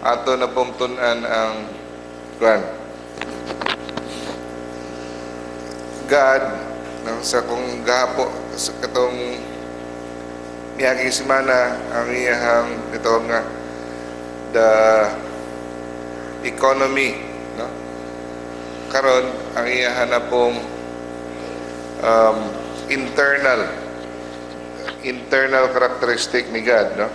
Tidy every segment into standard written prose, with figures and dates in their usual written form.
Ato na pong tun-an ang kuan. God nang sa kung gapo sa katong miaging semana, ang iyahang ito nga the economy, no? Karon ang iyahan na pong internal characteristic ni God, no?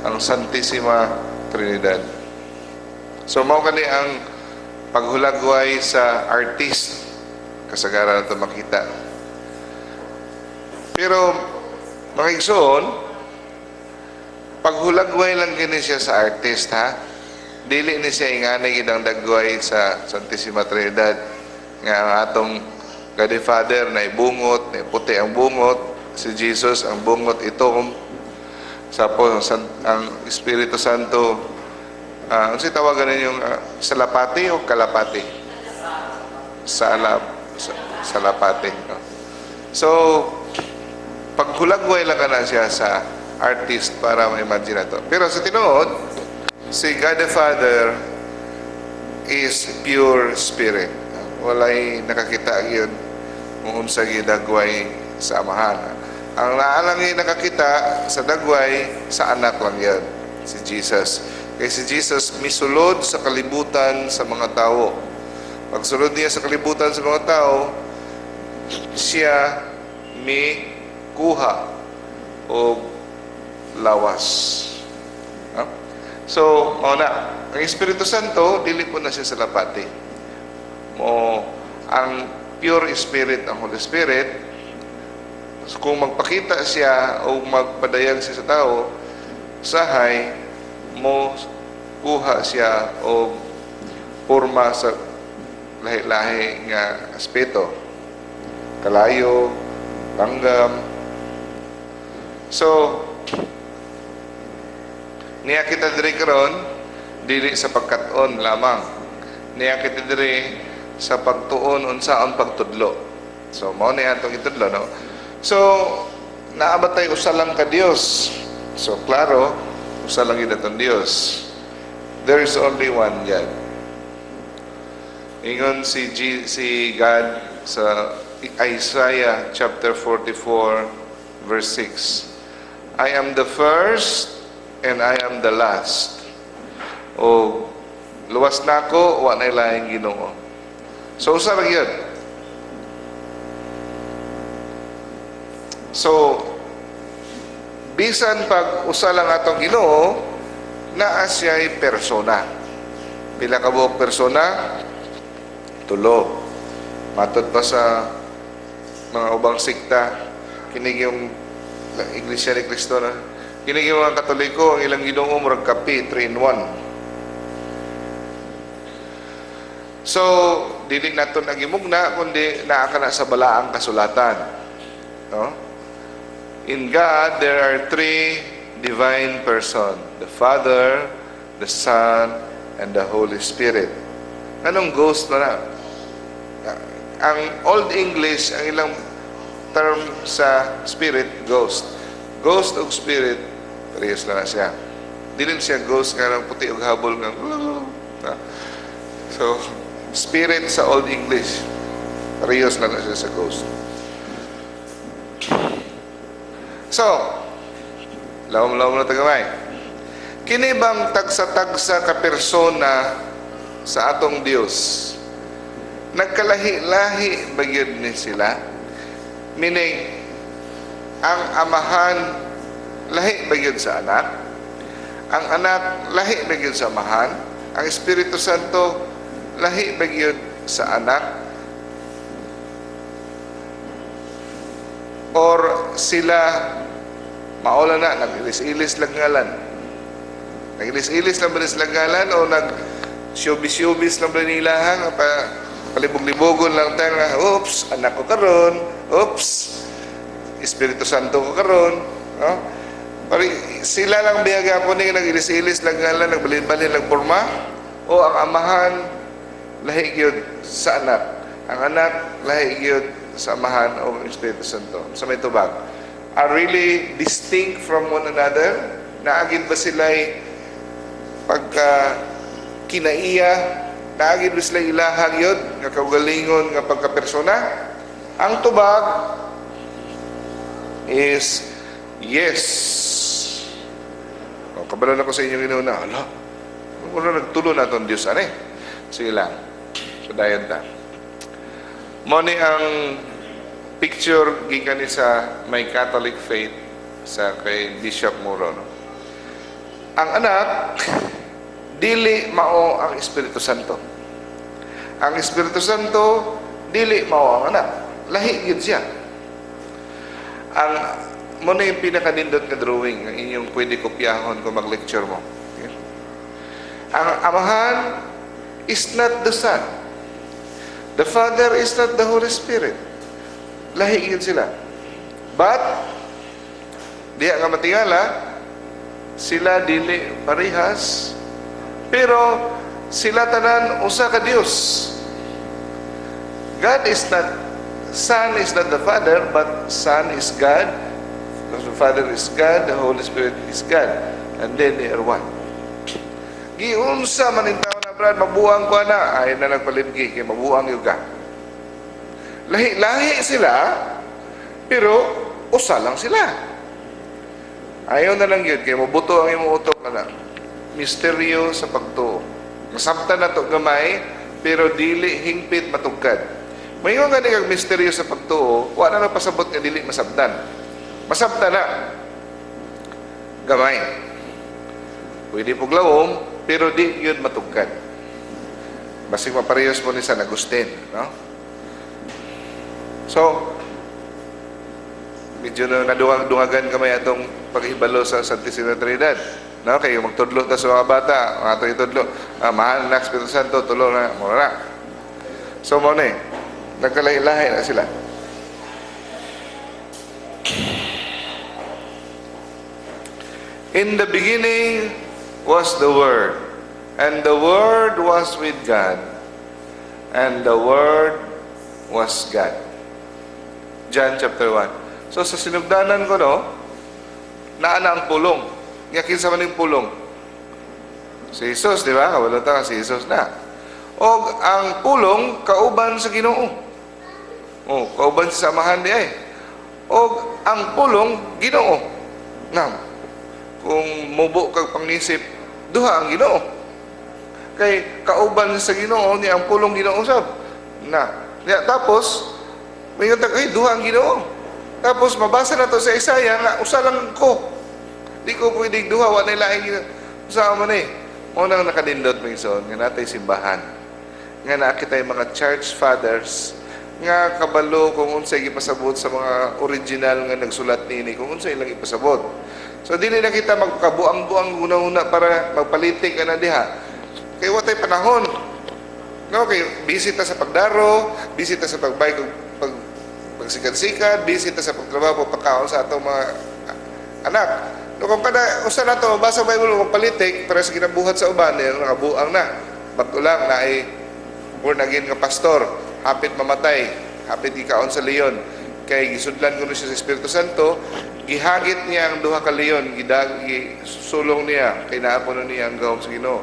Ang Santissima Trinidad. So mao kani ang paghulagway sa artist, kasagaran nato makita. Pero mga igsoon, paghulagway lang kini siya sa artist, ha. Dili ni siya ingani gid ang dagway sa Santissima Trinidad nga ang atong God the Father na ibungot, na puti ang bungot, si Jesus ang bungot itom, sapo ang Espiritu Santo, ano tawagan ninyong salapati o kalapati? Salapati. No? So, paghulagway lang ka na siya sa artist para ma-imagine na to. Pero sa tinuod, si God the Father is pure spirit. Walay nakakita yun kung unsa gidagway sa Amahan. Ang naalang nakakita sa dagway sa anak lang yan, si Jesus. Kay si Jesus misulod sa kalibutan sa mga tao. Pagsulod niya sa kalibutan sa mga tao, siya mi kuha og lawas. Ha? So, mao na, ang Espiritu Santo dili po na siya sa lapati. Mo ang pure spirit ang Holy Spirit. Kung magpakita siya o magpadayag siya sa tao, sahay mo kuha siya og porma sa lahi-lahi nga aspeto. Kalayo, langgam. So, niya kita diri karon dili sa pagkat-on lamang. Niya kita diri sa pagtuon unsaon pagtudlo. So, mao ni atong itudlo, no? So, naa ba tay usa lang ka Dios? So, klaro, usa lang gyud atong Dios. There is only one God. Ingon si God sa Isaiah chapter 44 verse 6. "I am the first and I am the last." O luwas nako, wa na laing Ginoo. So usa ra gyud. So bisan pag usa lang atong Ginoo, naa siya'y persona. Pila ka buok persona? Tulo. Matod pa sa mga ubang sikta, kinig yung Iglesia ni Cristo na, kinig yung mga Katoliko, ang ilang Ginoo murag kape, 3 in 1. So, dili nato nagimugna, kundi naa ka na sa balaang kasulatan. No? In God, there are three divine person: the Father, the Son, and the Holy Spirit. Anong ghost na na? Ang Old English, ang ilang term sa spirit, ghost. Ghost og spirit, parehas lang na siya. Dili siya ghost nga ng puti og habol nga. So, spirit sa Old English, parehas lang na siya sa ghost. So, lawom-lawom na tagamay. Kini bang tagsa-tagsa ka persona sa atong Dios? Nagkalahi-lahi ba gyud ni sila? Meaning, ang Amahan lahi ba gyud sa anak? Ang anak lahi ba gyud sa Amahan? Ang Espiritu Santo lahi ba gyud sa anak? Or sila maula na nag-ilis-ilis lang ngalan? Nag-ilis-ilis lang ba sila ngalan o nag showbiz-showbiz lang ba nila ha? Palibog-libogon lang tayo nga, oops, anak ko karon, oops, Espiritu Santo ko karon, no? Pari, sila lang biyaga po ni nag-ilis-ilis lang ngalan, nagbalin-balin lang porma, o ang Amahan lahi gyud sa anak, ang anak lahi gyud sa Amahan o ang Espiritu Santo. Sa may tubag, are really distinct from one another? Naa gyud ba sila pagka kinaiya? Naa gyud ba sila ilaha gyud nga kaugalingon nga pagkapersona? Ang tubag is yes. O, kabalo na ko sa inyong inuna. Ala, wala nagtulo na itong Diyos. Ano eh? Sige lang. So, dayon ta. Mao ni ang picture gikan ni sa My Catholic Faith sa kay Bishop Muro. No? Ang Anak, dili mao ang Espiritu Santo. Ang Espiritu Santo, dili mao ang Anak. Lahi gyud siya. Ang mao na yung pinakanindot nga drawing ang inyong pwede kopyahon kung mag-lecture mo. Okay? Ang Amahan is not the Son. The Father is not the Holy Spirit. Lahi gyud sila. But, diha nga matingala, sila dili parehas, pero sila tanan usa ka Dios. God is not, Son is not the Father, but Son is God, the Father is God, the Holy Spirit is God, and then they are one. Giunsa man taon na, Brad, mabuang ko na, ay na nagpalimgi, kay mabuang gyud ka. Lahi-lahi sila, pero usa lang sila. Ayaw na lang yun, kay mabuto ang imong utok na. Misteryo sa pagtuo. Masabtan na to gamay, pero dili hingpit matugkad. Mayon nga kag misteryo sa pagtuo, wala na pasabot nga dili masabtan. Masabtan na. Gamay. Pwede puglawom, pero di yun matugkad. Basig maparehas mo ni San Agustin, no? So, medyo na naduwag-dungagan kamay atong paghibalo sa Santissima Trinidad. No, kayo magtudlo ta sa mga bata, mga ato itudlo. Ah, mahal na Espiritu Santo, tulo na, mura na. So mao na eh, nagkalahi-lahi na sila. In the beginning was the Word, and the Word was with God, and the Word was God. John chapter 1. So sa sinugdanan ko, no, naa na ang Pulong. Nga kinsa man yung Pulong? Si Jesus, di ba? Kabalo ta si Jesus na. Og ang Pulong kauban sa Ginoo. Oh, kauban sa Amahan di ay. Og ang Pulong Ginoo. Na, kung mubo kag pangisip, duha ang Ginoo. Kay kauban sa Ginoo ni ang Pulong Ginoo sab. Na. Ya, tapos may tag ay duha ang Ginoo. Tapos mabasa na to sa Isaiah nga usa lang ko. Di ko pwedeng duha, wa na laing Ginoo. Usa man eh. Mao nang nakadindot, mga igsoon, nga natay simbahan. Nga naa kitay mga church fathers nga kabalo kung unsay gipasabot sa mga original nga nagsulat niini, kung unsay ilang ipasabot. So dili na kita magkabuang-buang una-una para magpalitik ka na diha. Kay wa tay panahon. No, kay busy ta sa pagdaro, busy ta sa pagbay pag pagsikat-sikat, busy ta sa pagtrabaho, pagpakaon sa atong mga anak. No, kung kada usa na to basa Bible magpalitik para sa ginabuhat sa uban, eh, nakabuang na. Bag-o lang na ay born again nga pastor, hapit mamatay, hapit gikaon sa leon. Kay gisudlan kuno siya sa Espiritu Santo, gihagit niya ang duha ka leon, gidag sulong niya kay naa kuno niya ang gahom sa Ginoo.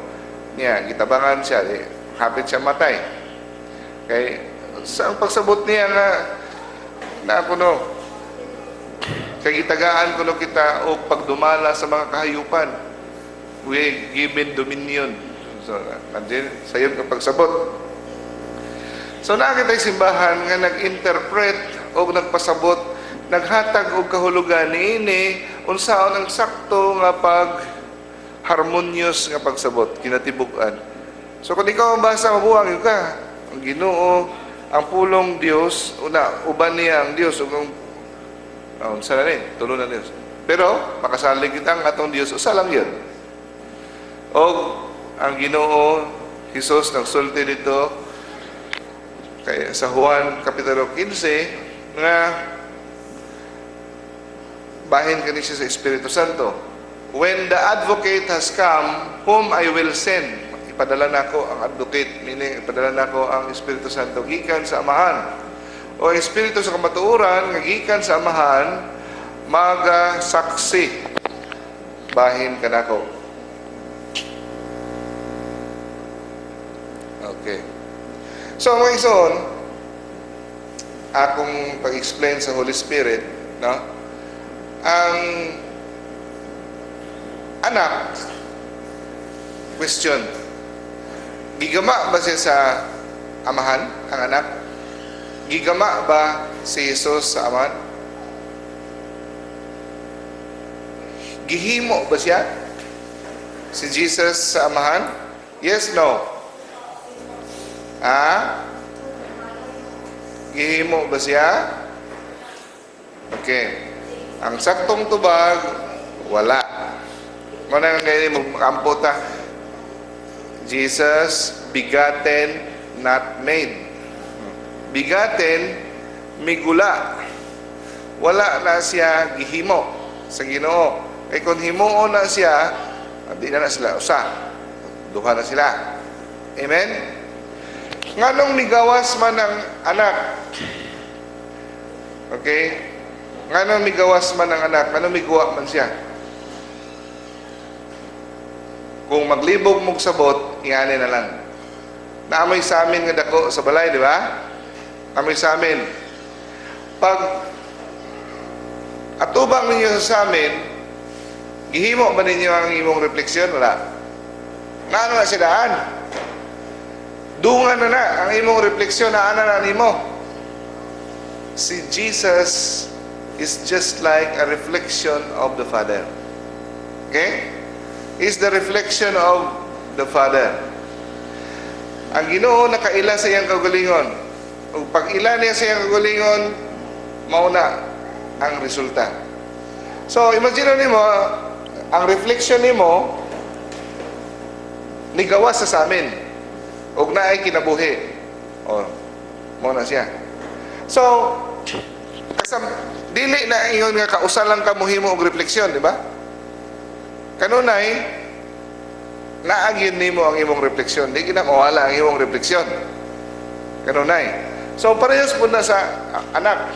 Niya gitabangan siya, eh, hapit siya matay. Kay sa ang pagsabot niya nga naa kuno kay gitagaan kuno kita og pagdumala sa mga kahayupan. We given dominion. So, nandiyan sayon ka pagsabot. So naa kitay simbahan nga nag-interpret og nagpasabot, naghatag og kahulugan niini unsaon ang sakto nga pag harmonious nga pagsabot kinatibuk-an. So kung ikaw ang basa, mabuang gyud ka. Ang Ginoo, ang Pulong Dios, una uban niya ang Dios ug ang unsa na ni, tulo na Dios. Pero makasalig kita ang atong Dios usa lang yun. Og ang Ginoo Hesus nagsulti dito kay sa Juan Kapitulo 15 nga bahin kani siya sa Espiritu Santo. When the Advocate has come, whom I will send. Ipadala nako ang Advocate, meaning ipadala nako ang Espiritu Santo gikan sa Amahan. O Espiritu sa kamatuoran nga gikan sa Amahan, magasaksi. Bahin kanako. Okay. So, mga igsoon, akong pag-explain sa Holy Spirit, no? Ang anak, question, gigama ba siya sa amahan, ang anak? Gigama ba si Jesus sa amahan? Gihimo ba siya? Si Jesus sa amahan? Yes, no? Ah? Gihimo ba siya? Okay. Ang saktong tubag, wala. Muna nga ngayon, magkampo ta. Jesus, begotten, not made. Begotten, migula. Wala na siya gihimo sa Ginoo. Kay kung himuon na siya, di na na sila usa. Duha na sila. Amen? Nganong migawas man ang anak? Okay? Nganong migawas man ang anak? Nganong miguwa man siya? Kung maglibog mong sabot, ingani na lang. Naamoy sa amin nga dako sa balay, di ba? Amoy sa amin. Pag atubang ninyo sa amin, gihimo ba ninyo ang imong refleksyon? Wala. Naano na silaan? Dungan na na ang imong refleksyon, naana na nimo. Si Jesus is just like a reflection of the Father. Okay? Is the reflection of the Father. Ang Ginoo nakaila sa iyang kaugalingon. Ug pag ila niya sa iyang kaugalingon, mao na ang resulta. So, imagine nimo ang reflection nimo nigawas sa amin ug naay kinabuhi. O, mao na siya. So, kasam dili na ingon nga kausa lang ka mohimo og refleksyon, di ba? Kanunay naagin nimo ang imong refleksyon, di gina mawala ang imong refleksyon. Kanunay. So parehas pud na sa anak.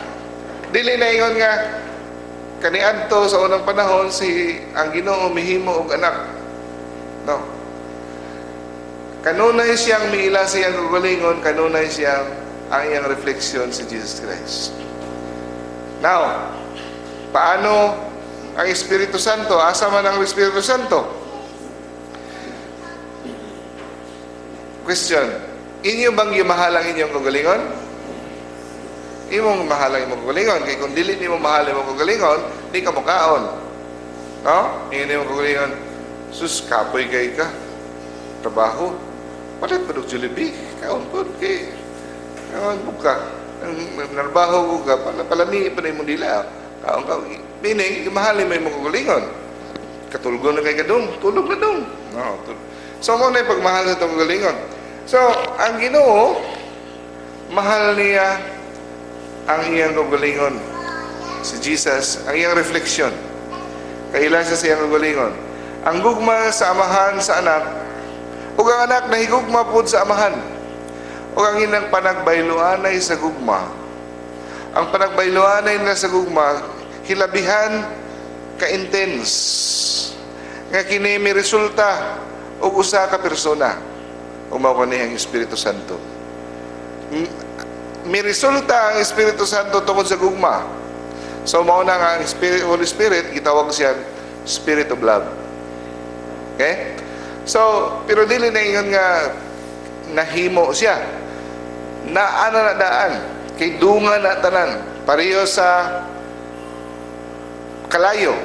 Dili na ingon nga kaniadto sa unang panahon si ang Ginoo mihimo og anak. No. Kanunay siyang miila sa iyang kaugalingon, kanunay siyang ang iyang refleksyon si Jesus Christ. Now, paano ang Espiritu Santo? Asa man ang Espiritu Santo? Question, inyo bang gimahal ang inyong kaugalingon? Imong mahal ang imong kaugalingon. Kay kung dili nimo mahal ang imong kaugalingon, di ka mukaon. No? Ingon imong kaugalingon, sus, kapoy kay ka. Trabaho. Palit pa Jollibee. Kaon po. Kay, kaon po ka. Ang narbaho ko ka, palami pa na imong dila. Kaon ka. Meaning, mahalin mo imong kaugalingon. Katulgo na kay kadung. Tulog na dong. No, so, mo na yung pagmahal sa itong kaugalingon. So, ang Ginoo, mahal niya ang iyang kaugalingon. Si Jesus, ang iyang refleksyon. Kaila siya sa iyang kaugalingon. Ang gugma sa amahan sa anak, ug ang anak nahigugma pod sa amahan. Ug ang inang panagbayloanay sa gugma. Ang panagbayloanay na sa gugma, hilabihan ka-intense. Nga kini may resulta og usa ka persona. Ug mao kani ang Espiritu Santo. May resulta ang Espiritu Santo tungod sa gugma. So mao na nga ang Spirit, Holy Spirit gitawag siya Spirit of Love. Okay? So, pero dili na ingon nga nahimo siya. Naana na daan kay dunga na tanan pareho sa kalayo.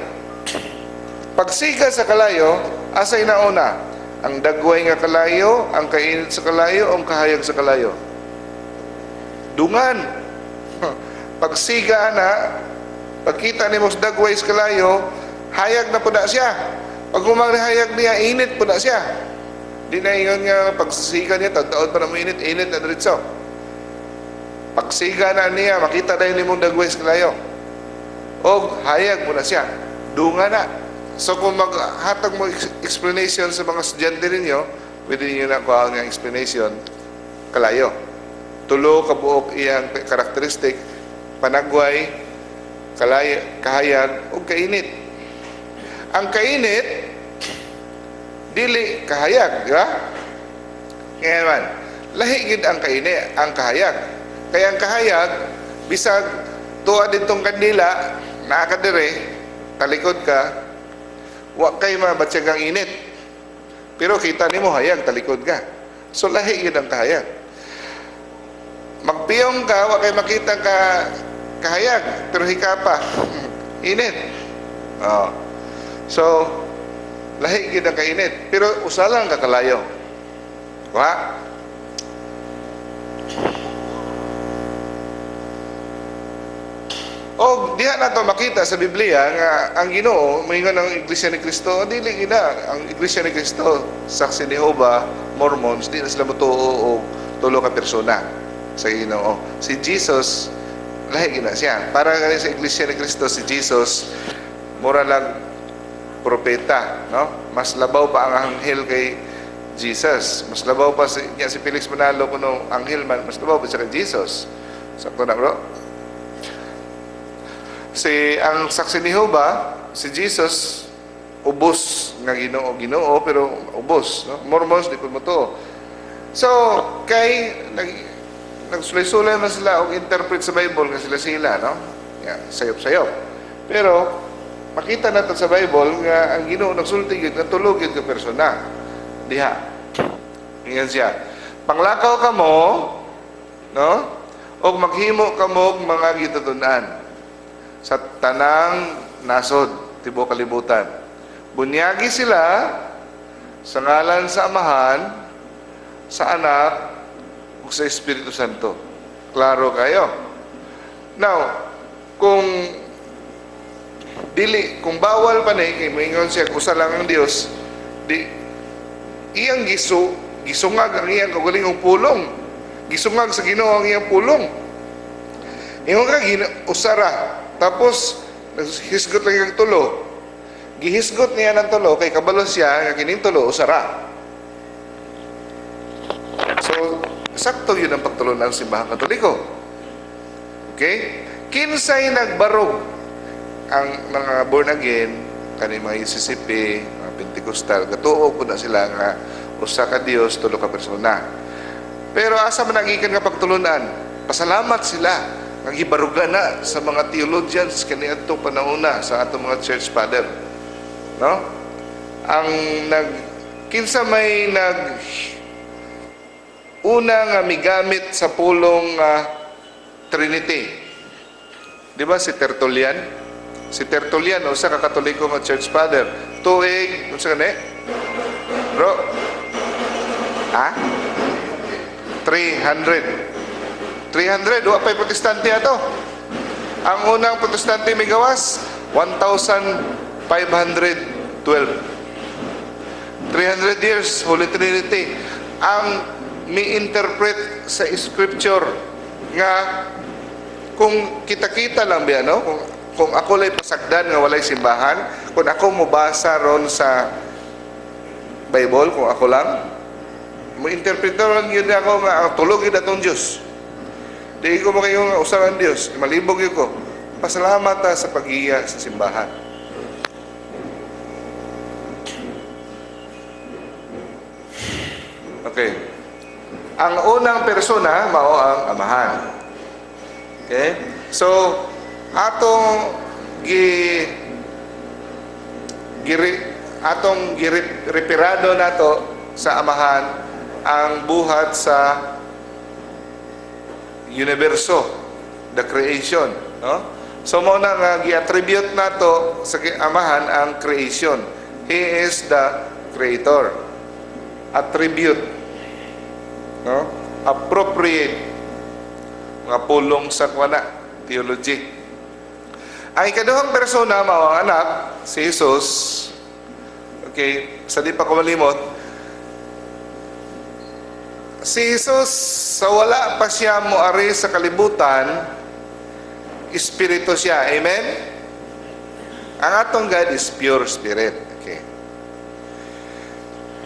Pagsiga sa kalayo, asay nauna? Ang dagway nga kalayo, ang kainit sa kalayo, o ang kahayag sa kalayo? Dungan. Pagsiga na, pagkita nimo sa dagway sa kalayo, hayag na po na siya. Pag umang hayag niya, init po na siya. Di na ingon nga pagsiga niya, tagtaod pa na mo init, init na diretso. Pagsiga na niya, makita dahil nimong dagway sa kalayo. O hayag mo na siya. Dunga na. So kung maghatag mo explanation sa mga estudyante ninyo, pwede ninyo na kuha ang explanation, kalayo. Tulo kabuok iyang karakteristik, panagway, kalayo, kahayag, o kainit. Ang kainit dili kahayag, di ba? Kaya man, lahi gid ang kainit, ang kahayag. Kaya ang kahayag, bisag tuwa ditong kandila, naa ka dire, talikod ka, wa kay mabatyag ang init. Pero kita nimo hayag, talikod ka. So lahi gid ang kahayag. Magpiyong ka, wa kay makita ka kahayag, pero hika pa. Init. Oh. So, lahi gid ang kainit, pero usa lang ka kalayo. Wa? O diha na to makita sa Biblia nga ang Ginoo moingon ang Iglesia ni Cristo, dili gina ang Iglesia ni Cristo, Saksi ni Jehova, Mormons, di na sila motuo og tulo ka persona sa Ginoo. Si Jesus lahi gina siya. Para gani sa Iglesia ni Cristo, si Jesus mura lang propeta, no? Mas labaw pa ang anghel kay Jesus. Mas labaw pa si, niya, si Felix Manalo kuno anghel man, mas labaw pa siya kay Jesus. Sakto na, bro? Si ang Saksi ni Jehova, si Jesus ubos nga Ginoo, Ginoo pero ubos, no? Mormons di pud motuo. So kay nagsulay-sulay man sila og interpret sa Bible nga sila-sila, no? Yeah, sayop-sayop. Pero makita nato sa Bible nga ang Ginoo nagsulti gyud nga tulo gyud ka persona diha. Ingon siya, panglakaw kamo, no? Og maghimo kamo og mga gitutun-an sa tanang nasod tibuok kalibutan. Bunyagi sila sa ngalan sa Amahan, sa Anak, ug sa Espiritu Santo. Klaro kayo. Now, kung dili, kung bawal pa ni, kay moingon siya usa lang ang Dios, di iyang gisungag ang iyang kaugalingong pulong. Gisungag sa Ginoo ang iyang pulong. Ingon ka usara. Tapos hisgot lagi kag tulo. Gihisgot niya ng tulo kay kabalo siya nga kining tulo usara. So sakto yun ang pagtulo ng Simbahang Katoliko. Okay? Kinsay nagbarog ang mga born again, kani mga UCCP, mga Pentecostal, katuo po na sila nga usa ka Dios, tulo ka persona. Pero asa man nagikan nga pagtulunan? Pasalamat sila nga gibarugan na sa mga theologians kaniadtong panahona sa atong mga church father. No? Ang nag kinsa may nag una nga migamit sa pulong Trinity. Di ba si Tertullian? Si Tertullian, usa ka Katoliko nga church father. Tuig, unsa kani? Bro? Ha? 300. 300, wa pa'y Protestante ato. Ang unang Protestante may gawas, 1,512. 300 years, Holy Trinity. Ang mi-interpret sa scripture nga kung kita-kita lang biya, no? Kung ako lay pasagdan nga walay simbahan, kung ako mobasa ron sa Bible, kung ako lang, mo-interpret lang yun ako nga ang tulog yun atong Diyos. Di ko makayo nga usa ang Diyos, malibog yun ko. Pasalamat ta sa pag-iya sa simbahan. Okay. Ang unang persona mao ang Amahan. Okay? So atong atong gireperado nato sa Amahan ang buhat sa universo, the creation, no? So mao na nga gi-attribute nato sa Amahan ang creation. He is the creator. Attribute, no? Appropriate mga pulong sa kuana, theology. Ang ikaduhang persona mao ang anak, si Jesus. Okay, sa di pa ko malimot, si Jesus sa wala pa siya moari sa kalibutan, espiritu siya. Amen? Ang atong God is pure spirit. Okay.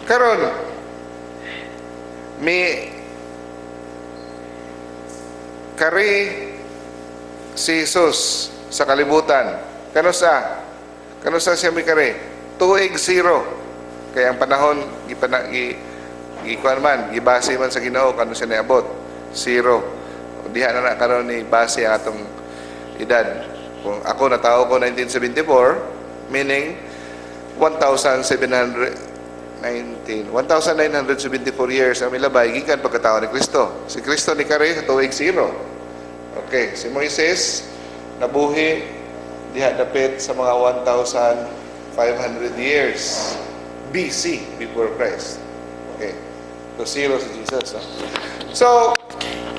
Karon may kari si Jesus sa kalibutan. Kanusa? Kanusa siya may kari? Tuig 0. Kaya ang panahon gipana gi gikuan man, gibase man sa Ginoo kano siya niabot. 0. Diha na na karon ni base ang atong edad. Kung ako, natawo ko 1974, meaning 1,719 1,974 years ang milabay gikan pagkatao ni Kristo. Si Kristo ni kari sa tuig 0. Okay, si Moises nabuhi diha dapit sa mga 1,500 years BC, before Christ. Okay. So 0 si Jesus. No? So,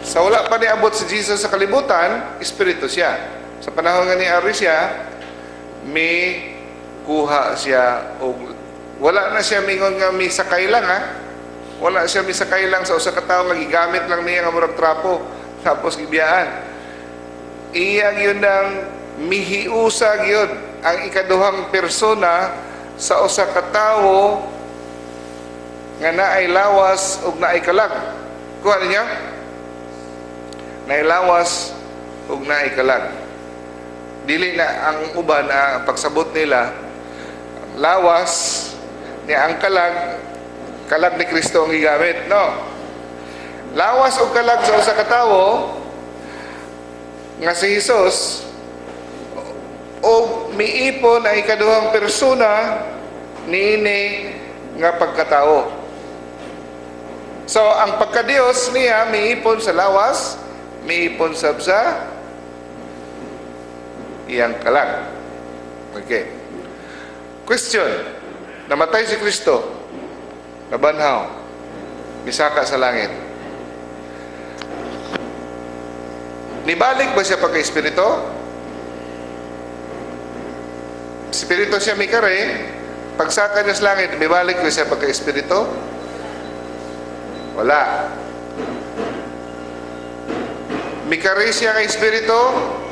sa wala pa niabot si Jesus sa kalibutan, espiritu siya. Sa panahon nga niari siya, may kuha siya og wala na siya mingon nga misakay lang, ha. Wala siya misakay lang sa usa ka tawo nga gigamit lang niya nga murag trapo tapos gibiyaan. Iya gyud ang mihiusa gyud ang ikaduhang persona sa usa ka tawo nga naay lawas ug naay kalag. Kuha ninyo? Naay lawas ug naay kalag. Dili na ang uban, ang pagsabot nila, lawas ni ang kalag, kalag ni Kristo ang gigamit, no? Lawas ug kalag sa usa ka tawo nga si Jesus o miipon ang ikaduhang persona niini nga pagkatao. So, ang pagkadiyos niya miipon sa lawas, miipon sab sa iyang kalag. Okay. Question. Namatay si Kristo. Nabanhaw. Misaka sa langit. Nibalik ba siya pagka-espiritu? Espiritu siya mikare. Pagsaka niya sa langit, mibalik ba siya pagka-espiritu? Wala. Mikare siya kay espiritu,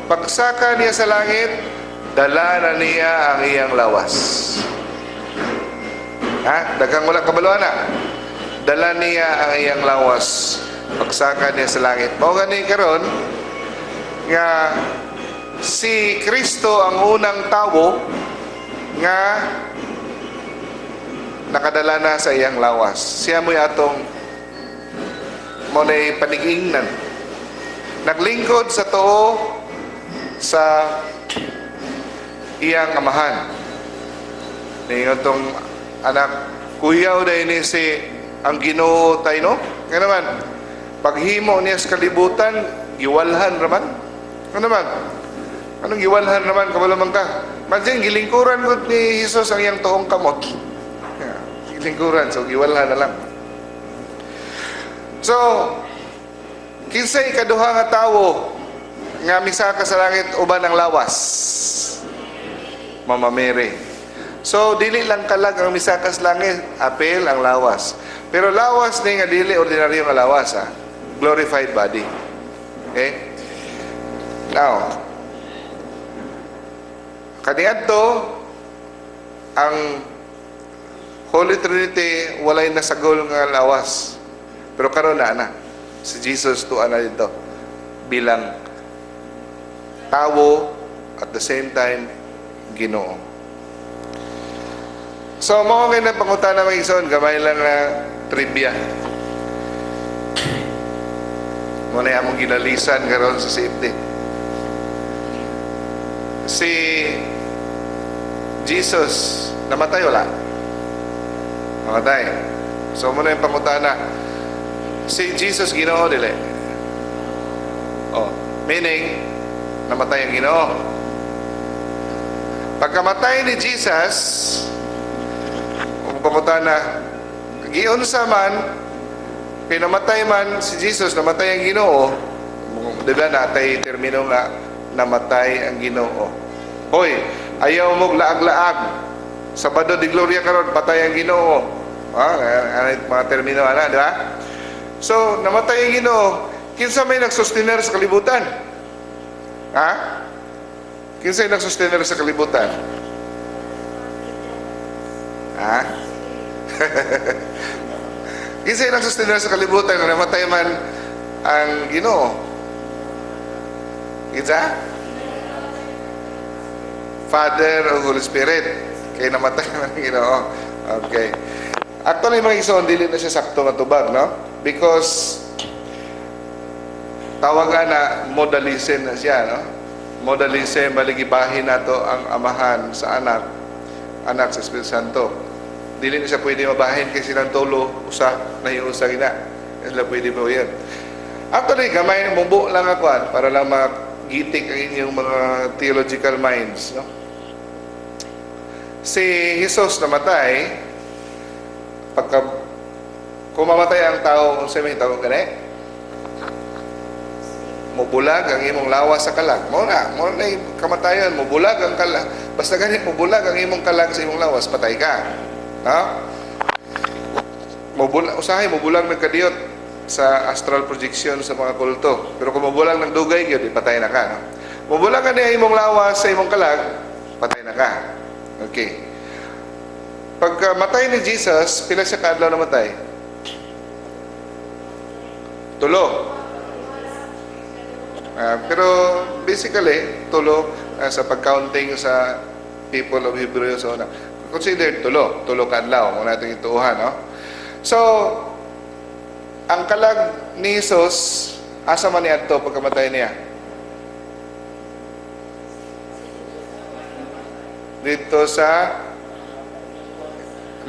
pagsaka niya sa langit, dala na niya ang iyang lawas. Ha? Daghang wala kabaluan na. Dala niya ang iyang lawas. Pagsaka niya sa langit. Mao gani karon nga si Kristo ang unang tawo nga nakadala na sa iyang lawas. Siya mo'y atong mo na panigingnan. Naglingkod sa tuo sa iyang amahan. Ningon tong anak, "Kuyaw dahil ni si ang Ginoo tayo, no?" Nga naman, paghimo niya sa kalibutan, giwalhan raman. Ano naman? Anong giwalhan naman? Kabalo man ka. Imagine, gilingkuran ko ni Jesus ang iyang tuong kamot. Yeah, gilingkuran, so giwalhan na lang. So, kinsay ikaduha nga tawo nga misaka sa langit uban ang lawas? Mama Mary. So, dili lang kalag ang misaka sa langit, apil ang lawas. Pero lawas ni nga dili ordinaryo nga lawas, ha. Glorified body. Okay? Now, kaniadto ang Holy Trinity walay nasagol nga lawas. Pero karon na na si Jesus tuwa na dito bilang tawo, at the same time Ginoo. So mao kay na pangutana, mga igsoon, gamay lang na trivia. Mo na among ginalisan karon sa safety. Si Jesus namatay, wala? Namatay. So mo na yung pangutana. Si Jesus, Ginoo, dili? Oh, meaning namatay ang Ginoo. Pagkamatay ni Jesus, kung pangutana, giunsa man pinamatay man si Jesus, namatay ang Ginoo, di ba natay termino nga namatay ang Ginoo? "Hoy, ayaw mo laag-laag. Sabado de Gloria karon, patay ang Ginoo." Ah, ano mga termino ana, di ba? So, namatay ang Ginoo, kinsa may nagsustener sa kalibutan? Ha? Kinsa may nagsustener sa kalibutan? Ha? Kinsa may nagsustener sa kalibutan kung namatay man ang Ginoo? Kinsa? Father o Holy Spirit? Kay namatay man ang Ginoo. Okay. Actually, mga igsoon, dili na siya sakto nga tubag, no? Because tawagan na modalism na siya, no? Modalism, bali gibahin nato ang Amahan sa Anak, Anak sa Espiritu Santo. Dili na siya pwede mabahin kay silang tulo, usa, nahiusa gina. Sila pwede mo yan. Actually, gamay, mubo lang ako para lang magitik ang inyong mga theological minds, no? Si Jesus namatay, pagka kung mamatay ang tao, unsa may tawag gani? Mubulag ang imong lawas sa kalag. Mao na yung kamatayon, mubulag ang kalag. Basta gani mubulag ang imong kalag sa imong lawas, patay ka. No? Mubulag, usahay mubulag nagkadiyot sa astral projection sa mga kulto. Pero kung mubulag ng dugay gyud, patay na ka, no? Mubulag ka niya imong lawas sa imong kalag, patay na ka. Okay. Pagka matay ni Jesus, pila siya kaadlaw namatay? Tulo. Pero basically, tulo sa pag-counting sa people of Hebrew, so na considered tulo, tulo kaadlaw mo natin ituuhan, no? So, ang kalag ni Jesus, asa man niadto pagkamatay niya? Dito sa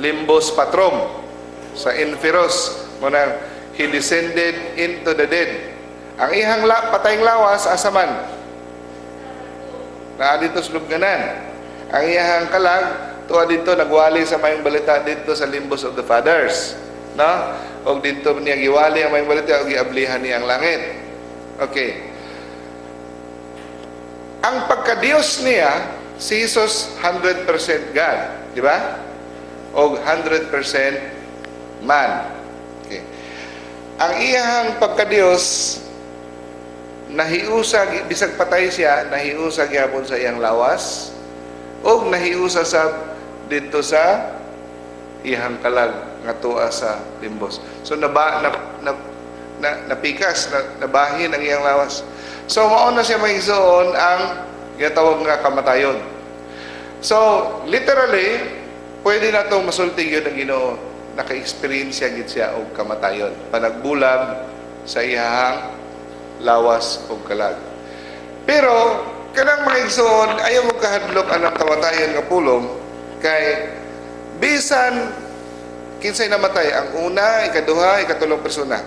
Limbus Patrum, sa Inferos, muna he descended into the dead. Ang ihang patayng lawas, asa man? Naa dito sa lubnganan. Ang iyang kalag, tuwa dito, nagwali sa mayong balita dito sa Limbus of the Fathers. No? O dito niya giwali ang mayong balita o giablihan niya ang langit. Okay. Ang pagka-Diyos niya, si Jesus 100% God. Di ba? O 100% man. Okay. Ang iyang pagka-Diyos, nahiusa, bisag patay siya, nahiusa gyapon sa iyang lawas, o nahiusa sa dito sa iyang kalag nga tuwa sa limbos. So naba, na, na, na, napikas, na, nabahin ang iyang lawas. So mao na siya, mga igsoon, ang ginatawag nga kamatayon. So literally, pwede na itong masulti yun ang Ginoo, naka-experience siya gid siya og kamatayon. Panagbulag sa iyang lawas o kalag. Pero kanang mga igsoon, ayaw mo kahadlok anang kamatayon nga pulong kay bisan kinsay namatay, ang una, ikaduha, ikatulong persona.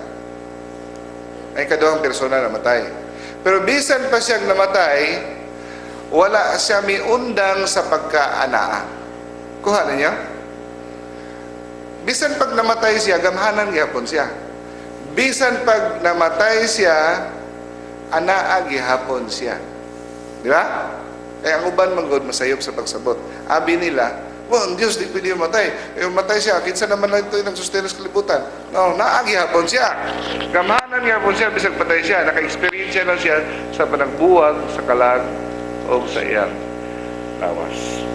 Ay, ikaduhang persona namatay. Pero bisan pa siyang namatay, wala siya miundang sa pagkaanaa. Kuha ninyo? Bisan pag namatay siya, gamhanan gihapon siya. Bisan pag namatay siya, anaa gihapon siya. Di ba? Kaya ang uban man gud masayop sa pagsabot. Abi nila, "Well, ang Diyos di pwede matay. Eh, matay siya, kinsa naman lang ito yung nagsustain sa kalibutan?" No, naa gihapon siya. Gamhanan gihapon siya, bisag patay siya. Naka-experience lang siya sa panagbuwag, sa kalag, o sa iyang lawas.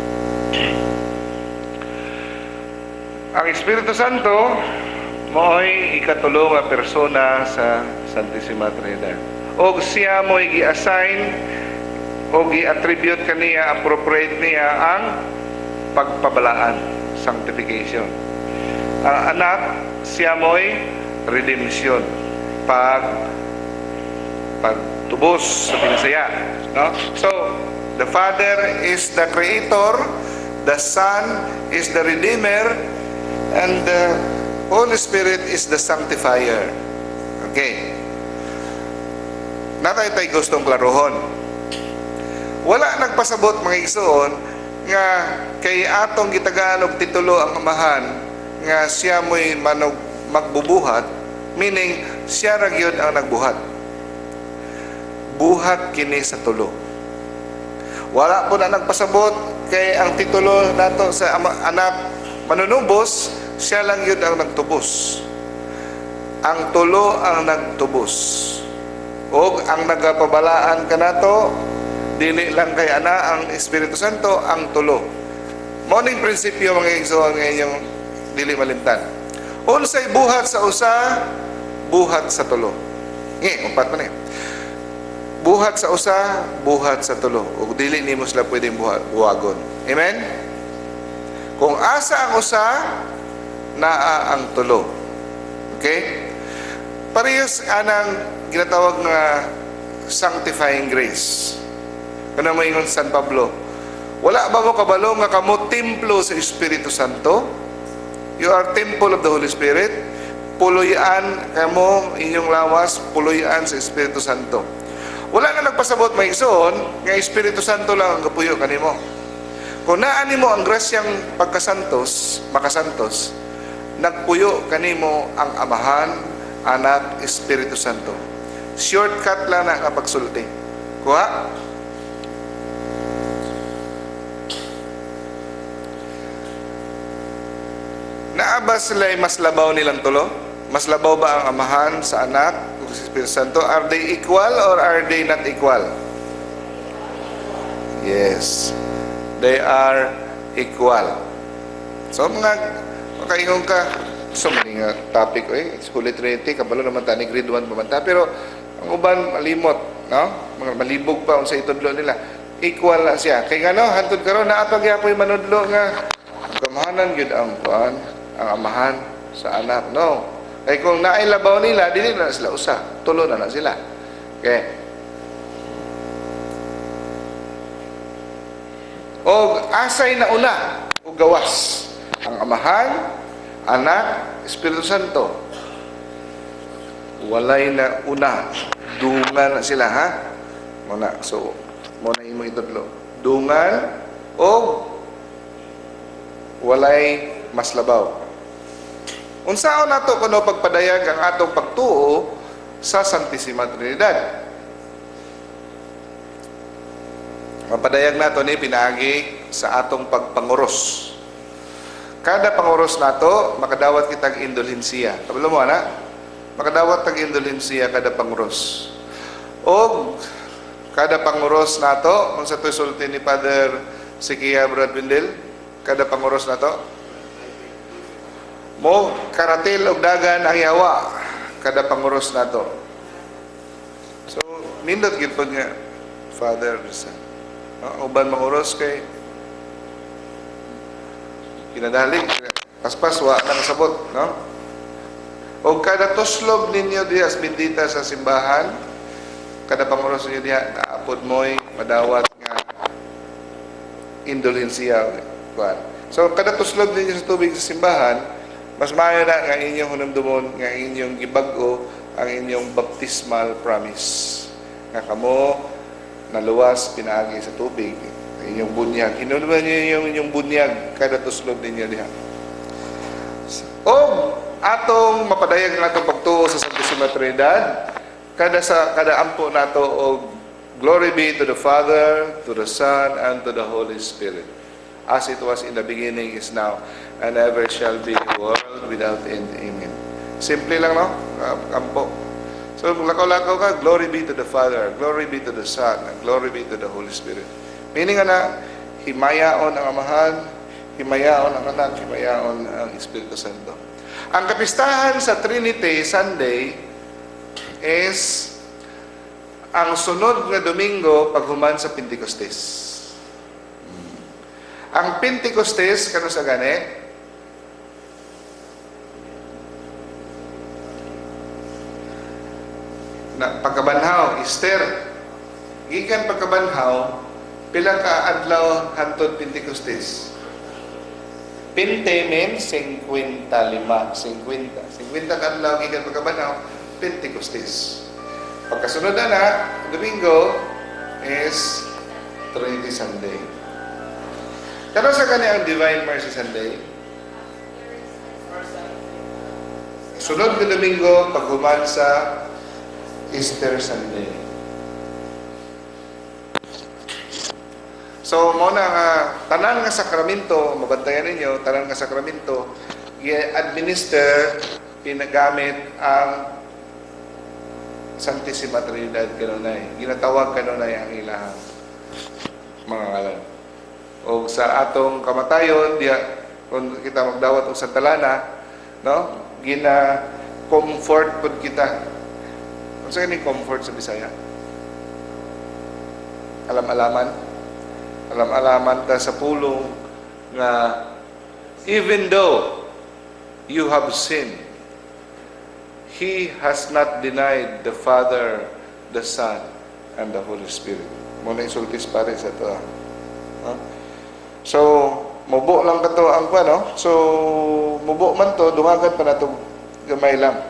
Ang Espiritu Santo mo'y ikatulo nga persona sa Santissima Trinidad. Og siya mo'y gi-assign o gi-attribute kaniya, appropriate niya ang pagpabalaan, sanctification. Ang Anak, siya mo'y redemption, pagtubos sa Binisaya. No? So, the Father is the Creator, the Son is the Redeemer, and the Holy Spirit is the Sanctifier. Okay. Natay tay gustong klarohon. Wala nagpasabot, mga igsoon, nga kay atong gitagaan og titulo ang Amahan nga siya mo'y manog magbubuhat, meaning siya ra gyud ang nagbuhat. Buhat kini sa tulo. Wala po na nagpasabot kay ang titulo nato sa Anak manunubos, siya lang yun ang nagtubos. Ang tulo ang nagtubos. O ang nagapabalaan kanato, dili lang kay Ana ang Espiritu Santo, ang tulo. Mao ning prinsipyo, mga igsoon, nga inyong dili malimtan. Unsay buhat sa usa, buhat sa tulo. Ngi, umpat man eh. Buhat sa usa, buhat sa tulo. Ug dili nimo sila pwedeng buwagon. Amen? Kung asa ang usa, naa ang tulo. Okay? Parehas anang ginatawag nga sanctifying grace. Kana moingon San Pablo, "Wala ba mo kabalo nga kamo templo sa Espiritu Santo?" You are temple of the Holy Spirit. Puloy-an kamo, inyong lawas, puloy-an sa Espiritu Santo. Wala na nagpasabot, mga igsoon, nga Espiritu Santo lang ang gapuyo kanimo. Kung naa nimo ang grasyang pagkasantos, makasantos, nagpuyo kanimo ang Amahan, Anak, Espiritu Santo. Shortcut lang na nga pagsulti. Kuha? Naa ba sila mas labaw nilang tulo? Mas labaw ba ang Amahan sa Anak ug sa Espiritu Santo? Are they equal or are they not equal? Yes. They are equal. So mga makaingon ka, so many nga topic, eh, it's Holy Trinity, kabalo naman ta ni grade 1 pa man ta, pero ang uban malimot, no? Mga malibog pa unsa itudlo nila. Equal na siya. Kay ngano, hantod karon naa pa gyapoy manudlo nga gamahanan gyud ang kuan, ang Amahan sa Anak. No. Kay kung naay labaw nila, dili na sila usa, tulo na na sila. Okay. Og asay na una o gawas ang Amahan, Anak, Espiritu Santo? Walay na una, dungan na sila, ha. Muna, so mo na imo itudlo. Dungan og walay mas labaw. Unsaon nato kuno pagpadayag ang atong pagtuo sa Santissima Trinidad? Mapadayag nato ni pinaagi sa atong pagpanguros. Kada panguros nato, makadawat kitag indulhensiya. Kabalo mo ana? Makadawat tag indulhensiya kada panguros. Og kada panguros nato, unsa to'y sulti ni Father Sikia Brad Windel? Kada panguros nato, mo karatil og dagan ang yawa kada panguros nato. So, nindot gid pod nga Father, Son. No? Uban manguros kay kinadalig, paspas wa na kasabot, no? Og kada tuslob ninyo diha sa bendita sa simbahan, kada panguros ninyo diha, naapod mo'y madawat nga indulhensiya, kuan. So kada tuslob ninyo sa tubig sa simbahan, mas maayo na nga inyong hunumdumon nga inyong gibag-o ang inyong baptismal promise. Nga kamo naluwas pinaagi sa tubig, inyong bunyag. Hinumduman niyo yung inyong bunyag kada tuslob ninyo diha. O atong mapadayag ang atong pagtuo sa Santissima Trinidad kada ampo nato og "Glory be to the Father, to the Son, and to the Holy Spirit. As it was in the beginning, is now, and ever shall be, world without end. Amen." Simple lang, no? Ampo. So, kung lakaw-lakaw ka, "Glory be to the Father, glory be to the Son, and glory be to the Holy Spirit." Meaning nga na, himayaon ang Amahan, himayaon ang Anak, himayaon ang Espiritu Santo. Ang kapistahan sa Trinity Sunday is ang sunod nga Domingo paghuman sa Pentecostes. Ang Pentecostes, kano sa gani? Na pagkabanhaw, Easter. Gikan pagkabanhaw, pila ka adlaw hantod Pentecostes? Pente means 55, 50. 50 ka adlaw gikan pagkabanhaw, Pentecostes. Pagkasunod na na, Domingo is Trinity Sunday. Kano sa kanya ang Divine Mercy Sunday? Sunod na Domingo, paghuman sa Easter Sunday. So, mo na nga, tanan nga sakramento, mabantayan ninyo, tanan nga sakramento, i-administer, pinagamit ang Santissima Trinidad kanunay. Ginatawag kanunay ang ilahang mga ngalan. O sa atong kamatayon, diya, kung kita magdawat og Santa Lana, no? Gina-comfort pud kita. Unsa kini comfort sa Bisaya? Alam-alaman. Alam-alaman ta sa pulong nga Even though you have sinned, He has not denied the Father, the Son, and the Holy Spirit. Mao na isulti sa pare sa ato. Ha? So, mubo lang kato ang kuan, no? So, mubo man to, dungagan pa nato gamay lang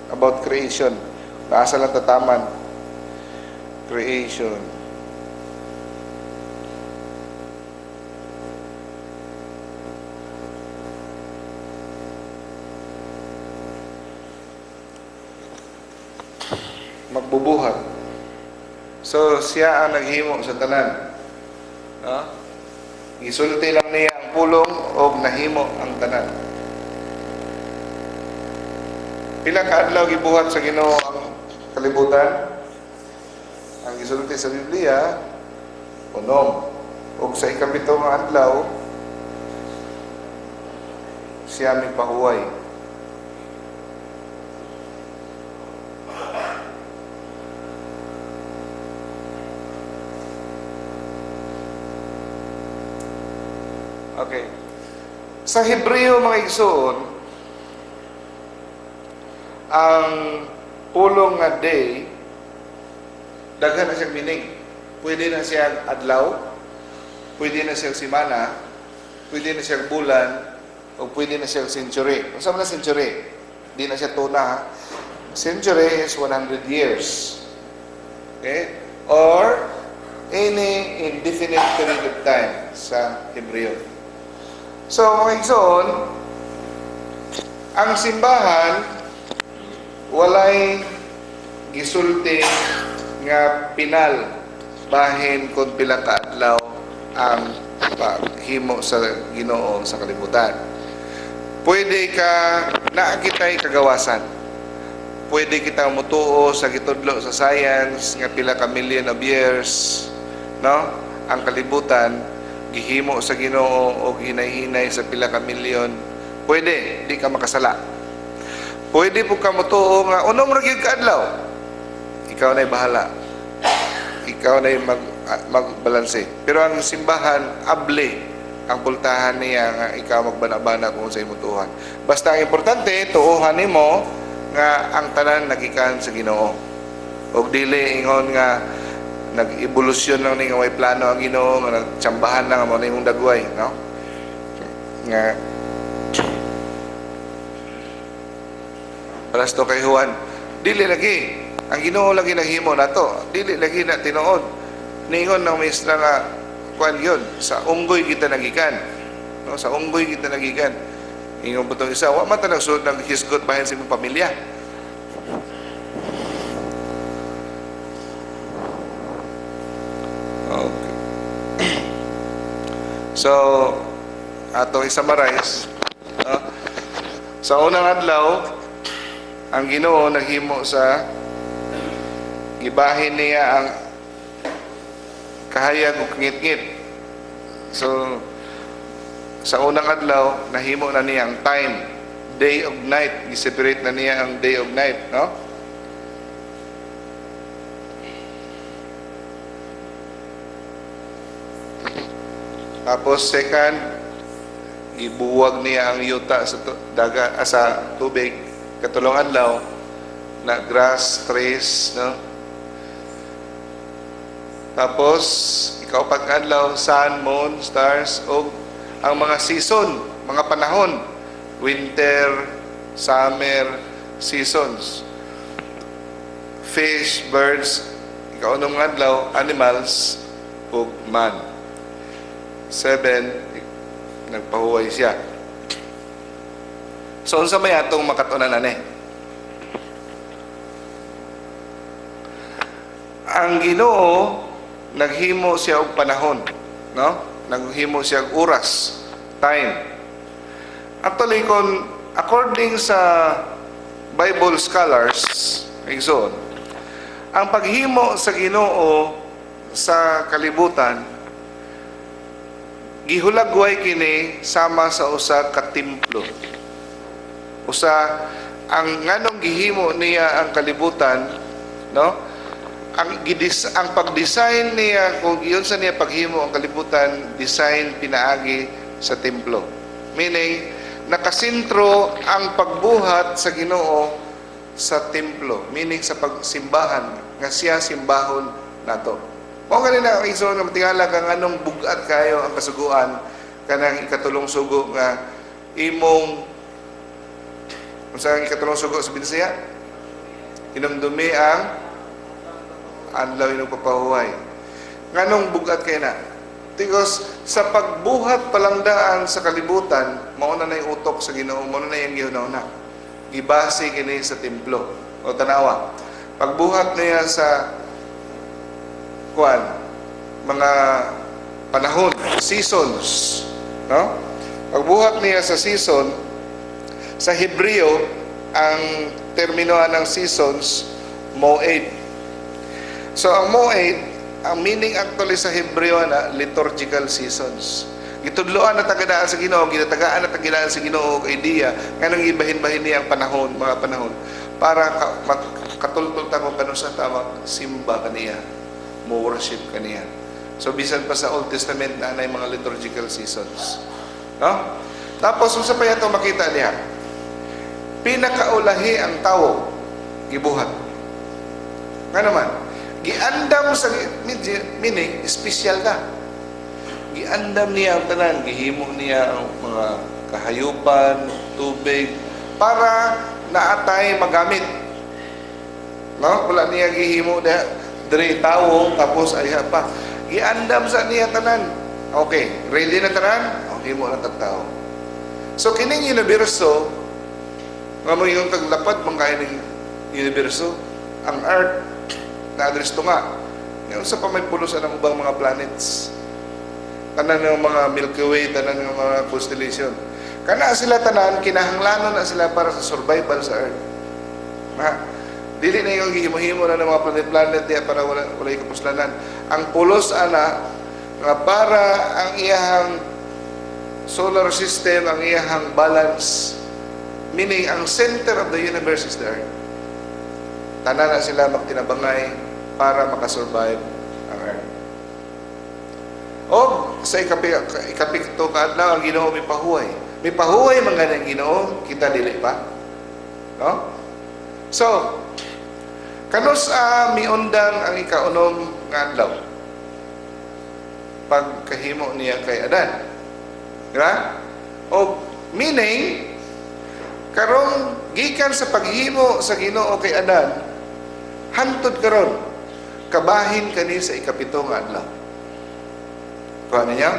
about creation. Naasa lang tataman. Creation. Magbubuhat. So, siya ang naghimo sa tanan. No? Gisulti lang niya ang pulong og nahimo ang tanan. Pila ka adlaw gibuhat sa Ginoo ang kalibutan? Ang gisulti sa Biblia, 6. Og sa 7 nga adlaw, siya mipahuway. Okay. Sa Hebreo, mga igsoon, ang pulong nga day, daghan na siyang meaning. Pwede na siyang adlaw, pwede na siyang simana, pwede na siyang bulan, o pwede na siyang century. Unsa man na century? Di na siya tuna, ha? Century is 100 years. Okay? Or any indefinite period of time sa Hebreo. So, mga igsoon, ang simbahan walay gisulti nga pinal bahin kung pila ka adlaw ang paghimo sa Ginoo sa kalibutan. Pwede ka naa kitay kagawasan. Pwede kita mutuo sa gitudlo sa science nga pila ka million of years, no? Ang kalibutan gihimo sa Ginoo og hinay-hinay sa pila ka milyon. Pwede, di ka makasala. Pwede po ka mutuo nga 6 ra gyud ka adlaw. Ikaw na'y bahala. Ikaw na'y magbalanse. Pero ang simbahan, able ang pultahan niya nga ikaw magbana-bana kung sa imong tuohan. Basta ang importante, tuohan nimo nga ang tanan nagikan sa Ginoo. Og dili ingon nga nag-evolusyon lang ni nga may plano ang Ginoo nga nagtsambahan lang mo na imong dagway, no? Nga Prasto kay Juan, dili lagi ang Ginoo lagi naghimo nato, dili lagi na tinuod. Ningon ng maestra nga kuan yun, sa unggoy kita nagikan, no? Sa unggoy kita nagikan. Ingon po tong isa, wa man ta nagsulod naghisgot bahin sa imong pamilya. Okay. So, atong i-summarize, no? Sa unang adlaw, ang Ginoo naghimo sa gibahin niya ang kahayag ug ngitngit. So, sa unang adlaw, nahimo na niya ang time, day of night, gi-separate na niya ang day of night, no? Tapos second, gibuwag niya ang yuta sa daga, sa tubig, katulong adlaw na grass, trees, no? Tapos ikaupat nga adlaw, sun, moon, stars, ug ang mga season, mga panahon, winter, summer, seasons. Fish, birds, ikaunom nga adlaw, animals, ug man. 7, nagpahuway siya. So, unsa may atong makatunan ani? Ang Ginoo naghimo siya og panahon, no? Naghimo siya og oras, time. Actually, kung according sa Bible scholars, igsoon, ang paghimo sa Ginoo sa kalibutan gihulagway kini sama sa usa ka templo. Usa ang nganong gihimo niya ang kalibutan, no? Ang pag-design niya kung giyon sa niya paghimo ang kalibutan, design pinaagi sa templo. Meaning, nakasentro ang pagbuhat sa Ginoo sa templo, meaning sa pagsimbahan nga siya simbahon nato. Mao gani na ang igsoon nga matingala ka nganong bug-at kayo ang kasuguan kanang ikatulong sugo nga imong, unsa ang ikatulong sugo sa Binsaya? Hinumdumi ang adlaw inugpapahuway. Nganong bug-at kay na? Because sa pagbuhat palangdaan sa kalibutan, mao na nay utok sa Ginoo, mao na nay ang gihuna-huna. Gibase kini sa templo. O tanawa. Pagbuhat niya sa kuan, mga panahon, seasons, no? Pagbuhat niya sa season, sa Hebreo, ang termino ng seasons, moed. So ang moed, ang meaning actually sa Hebreo na liturgical seasons. Gitudloan na tagadaan sa Ginoo, ginatagaan na tagadaan sa Ginoo og idea nganong gibahin-bahin niya ang panahon, mga panahon para katultol ta kung kanus-a ta simba kaniya, mo worship kaniya. So bisan pa sa Old Testament na anay mga liturgical seasons. No? Tapos unsa pa yato makita niya? Pinakaulahi ang tawo gibuhat. Nga naman, giandam sa, meaning special ka. Giandam niya ang tanan, gihimo niya ang mga kahayupan, tubig para naatay magamit. No? Wala niya gihimo diri tawo tapos ayha pa. Giandam sa niya tanan. Okay, ready na tanan? O, himo na tag tao. So kining universo nga mo yung taglapad man kay ning universo, ang Earth na address to nga. Ngayon sa pa may pulos ang ubang mga planets. Tanan ng mga Milky Way, tanan ng mga constellation. Kana sila tanan, kinahanglanon na sila para sa survival sa Earth. Ha? Dili na yung gihimo-himo na ng mga planet-planet diya para wala kapuslanan. Ang pulos ana nga para ang iyahang solar system, ang iyahang balance, meaning ang center of the universe is the Earth. Tanan na sila magtinabangay para makasurvive ang Earth. O sa ikapito ka adlaw ang Ginoo mipahuway. Mipahuway man gani ang Ginoo, kita dili pa. No? So, kanus-a miundang ang ikaunom nga adlaw? Pagkahimo niya kay Adan. Di ba? O meaning karong gikan sa paghimo sa Ginoo kay Adan, hantod karon kabahin kani sa ikapito nga adlaw. Kuha niya?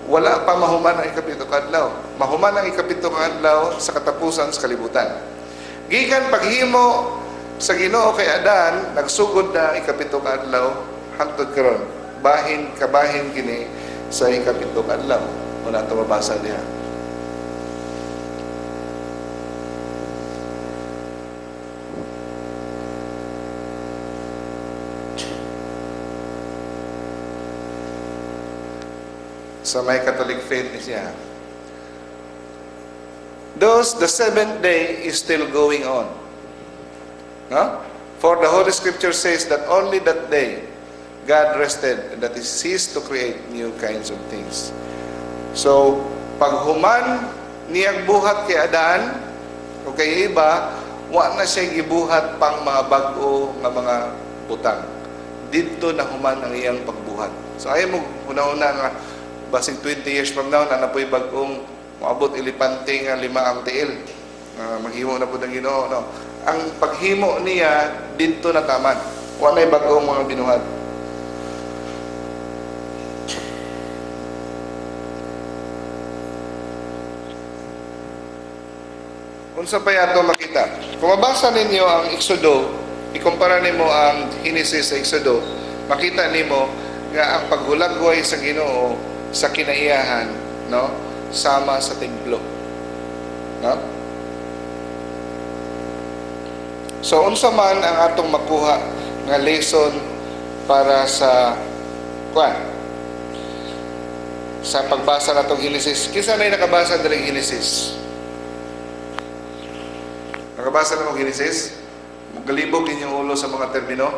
Wala pa mahuman ang ikapito nga adlaw. Mahuman ang ikapito nga adlaw sa katapusan sa kalibutan. Gikan paghimo sa Ginoo kay Adan, nagsugod na ikapito nga adlaw hantod karon. Bahin kabahin kini sa ikapito nga adlaw. Wala ta mabasa diha. Sa may Catholic faith ni siya. Thus, the seventh day is still going on. No? For the Holy Scripture says that only that day God rested and that He ceased to create new kinds of things. So, paghuman niyang buhat kay Adan o kay Eva, wa na siya gibuhat pang mga bag-o nga mga butang. Didto na human ang iyang pagbuhat. So, ayaw mo una-una nga basig 20 years from now na napoy bag-ong moabot elepante nga 5 ang tiil. Maghimo na pud ang Ginoo, no. Ang paghimo niya didto na taman. Wa nay bag-ong mga binuhat. Unsa pa yato makita? Kung mabasa ninyo ang Exodo, ikumpara nimo ang Genesis sa Exodo, makita nimo nga ang paghulagway sa Ginoo sa kinaiyahan, no, sama sa templo. No? So unsa man ang atong makuha nga lesson para sa kuan sa pagbasa natong Genesis? Kinsa nay nakabasa diri Genesis? Nakabasa na mo Genesis? Galibog inyong ulo sa mga termino,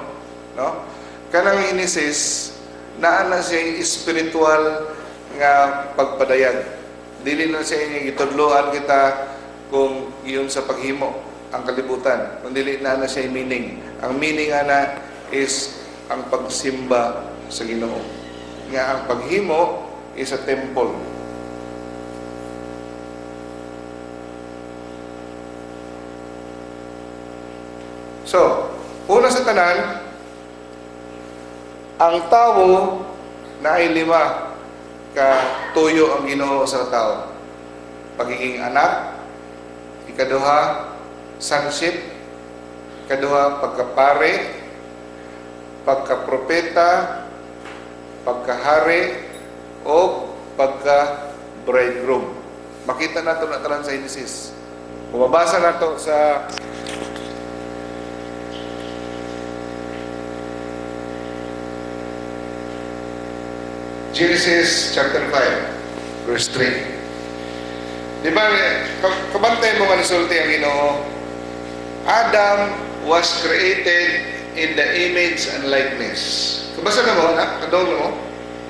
no? Kanang Genesis naa na siya spiritual nga pagpadayag. Dili lang siya inyong gitudloan kita kung yun sa paghimo ang kalibutan. Kung dili na na siya meaning. Ang meaning ana is ang pagsimba sa Ginoo. Nga ang paghimo is a temple. So, una sa tanan, ang tao na ay lima ka tuyo ang Ginoo sa tao. Pagiging anak, ikaduha, sonship, ikaduha, pagkapare, pagkapropeta, pagkahari, o pagka-bridegroom. Makita nato na tanan sa Genesis. Kung mabasa nato sa Genesis chapter 5, verse 3. Di ba, kabantay mo nga nasulti ang Ginoo, Adam was created in the image and likeness. Kabasa na mo, anak? Kadong na mo?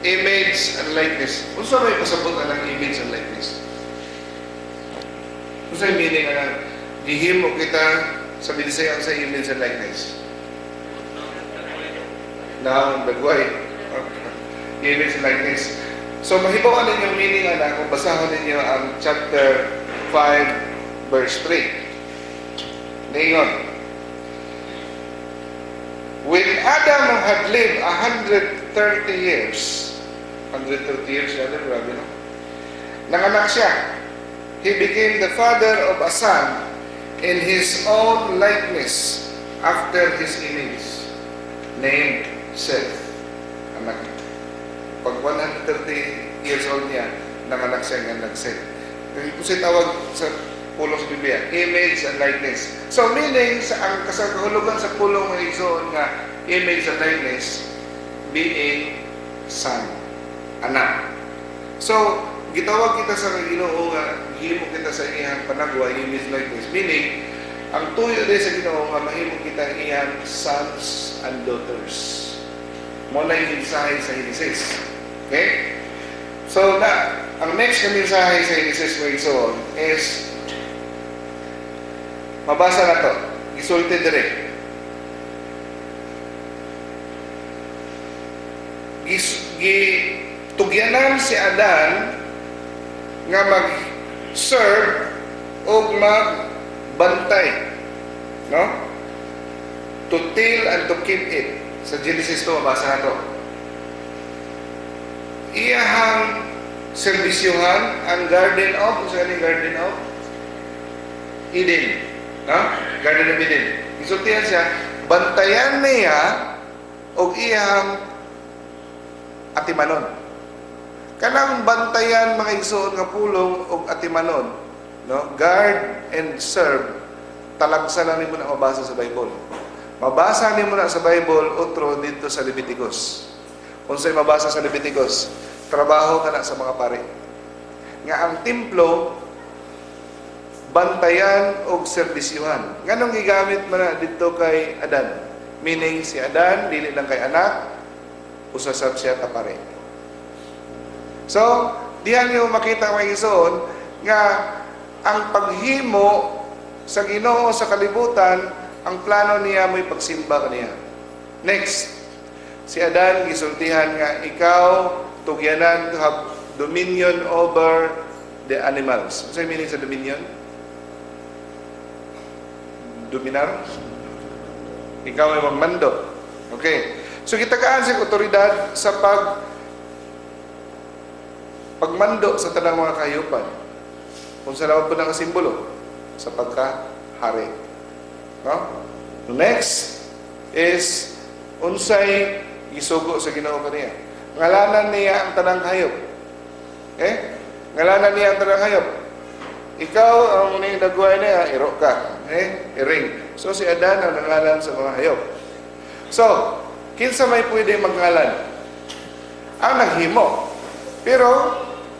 Image and likeness. Unsa may pasabot ang image and likeness? Unsa may meaning ang gihimo kita sa Binisaya sa image and likeness? Now, dagway. Image and likeness. So, mahibawan ninyo yung meaning, anak, kung basahon ninyo ang chapter 5, verse 3. Ningon, when Adam had lived 130 years, 130 years, Adam, grabe, no? Nanganak siya. He became the father of a son in his own likeness after his image, named Seth. Anak. Pag 130 years old niya, nanganak siya nga nag-Seth. Kung siya tawag sa pulong sa Biblia, image and likeness. So meaning, sa ang kasakahulugan sa pulong ng igsoon nga image and likeness, being son, anak. So, gitawag kita sa Ginoo nga gihimo kita sa iyang panagwa, image likeness. Meaning, ang tuyo din sa Ginoo nga mahimo kita iyang sons and daughters. Mo na yung mensahe sa Genesis. Okay? So, na, ang next na mensahe sa Genesis mga igsoon is mabasa na to. Gisulti dire. Gitugyanan si Adan nga mag-serve o magbantay. No? To till and to keep it. Sa Genesis 2, mabasa na to. Iyahang serbisyuhan ang Garden of, sa kaning Garden of Eden. No? Garden of Eden. Gisultihan siya, bantayan niya og iyang atimanon. Kanang bantayan mga igsoon nga pulong og atimanon, no? Guard and serve, talagsa lang nimo na mabasa sa Bible. Mabasa nimo na sa Bible otro dito sa Leviticus. Unsay mabasa sa Leviticus? Trabaho kana sa mga pari. Nga ang templo bantayan og serbisyuhan. Nganong gigamit man na dito kay Adan? Meaning si Adan dili lang kay anak, usasab siya ka pare. So, diha niyo makita mga igsoon nga ang paghimo sa Ginoo sa kalibutan, ang plano niya mo'y pagsimba kaniya. Next, si Adan gisultihan nga ikaw tugyanan to have dominion over the animals. Ano meaning sa dominion? Dominar? Ikaw ay magmando. Okay. So gitagaan siya otoridad sa pagmando sa tanang mga kahayupan. Kung sa lawag po ng simbolo sa pagkahari. No? Next is unsay gisugo sa Ginoo kaniya. Ngalanan niya ang tanang hayop. Okay? Ngalanan niya ang tanang hayop. Ikaw ang ning dagway niya, iro ka. Eh? Iring. So si Adan ang nangalan sa mga hayop. So, kinsa may pwede magngalan? Ang naghimo. Pero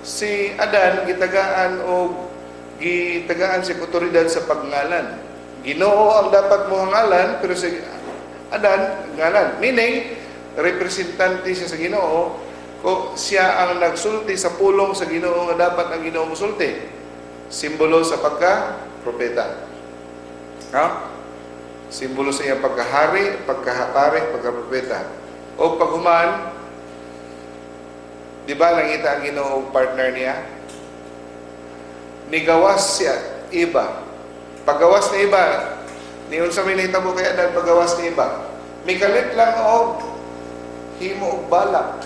si Adan gitagaan og gitagaan si otoridad sa pagngalan. Ginoo ang dapat mo hangalan, pero si Adan ngalan. Meaning, representante siya sa Ginoo Ko siya ang nagsulti sa pulong sa Ginoo nga dapat ang Ginoo musulti. Simbolo sa pagka propeta. Ha? Simbolo sa iyang pagkahari, pagkahapari, pagkapropeta. O paghuman, di ba nangita ang Ginoo og partner niya? Nigawas siya, Eva. Paggawas ni Eva, niyon sa may nahitabo kay Adan paggawas ni Eva. Mikalit lang og himo og balak.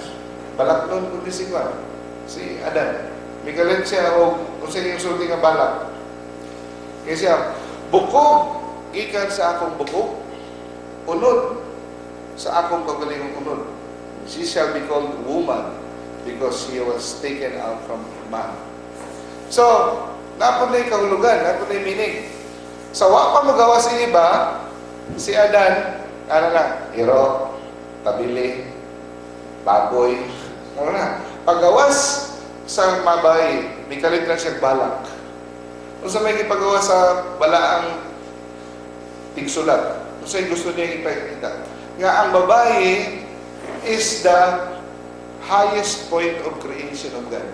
Balak nun kundi si Juan, si Adan. Mikalit siya og kung sa iyong sulti nga balak. Kaya siya, bukog gikan sa akong bukog, unod sa akong kaugalingong unod. She shall be called woman because she was taken out from man. So, naa pod na kahulugan, naa pod na meaning. Sa wa pa magawa si Eva, si Adan, ano na, iro, tabili, baboy, ano na. Paggawas sa babae, mikalit lang siya balak. Kung sa may ipagawa sa balaang tigsulat, kung sa'y gusto niya ipakita, nga ang babae is the highest point of creation of God.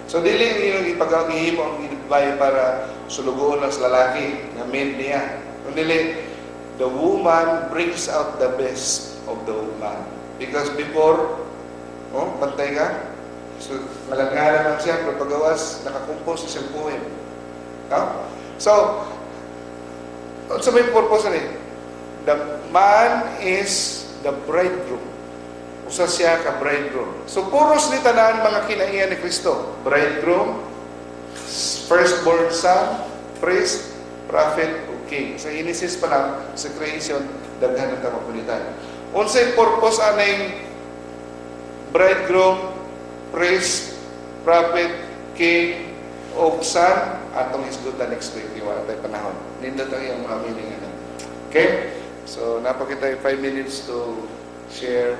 So dili yung ipagahimo ang babae para sulugoon lang sa lalaki nga men niya. Kundi the woman brings out the best of the man. Because before, oh, bantay ka. So, malangalan lang siya, pero pagawas, nakakumpos sa siyang poem. No? So, sa may purpose ni, the man is the bridegroom. Usa siya ka bridegroom. So, puros ni tanan mga kinaiya ni Kristo. Bridegroom, firstborn son, priest, prophet, o king. Sa Genesis pa lang, sa creation, daghan ang tamapulitan. Unsay purpose aning bridegroom, priest, prophet, king, o son? Atong hisgutan next week. Wala tayo panahon. Nindot ang iyang mga meaning. Ano. Okay? So, naa pa kita'y 5 minutes to share.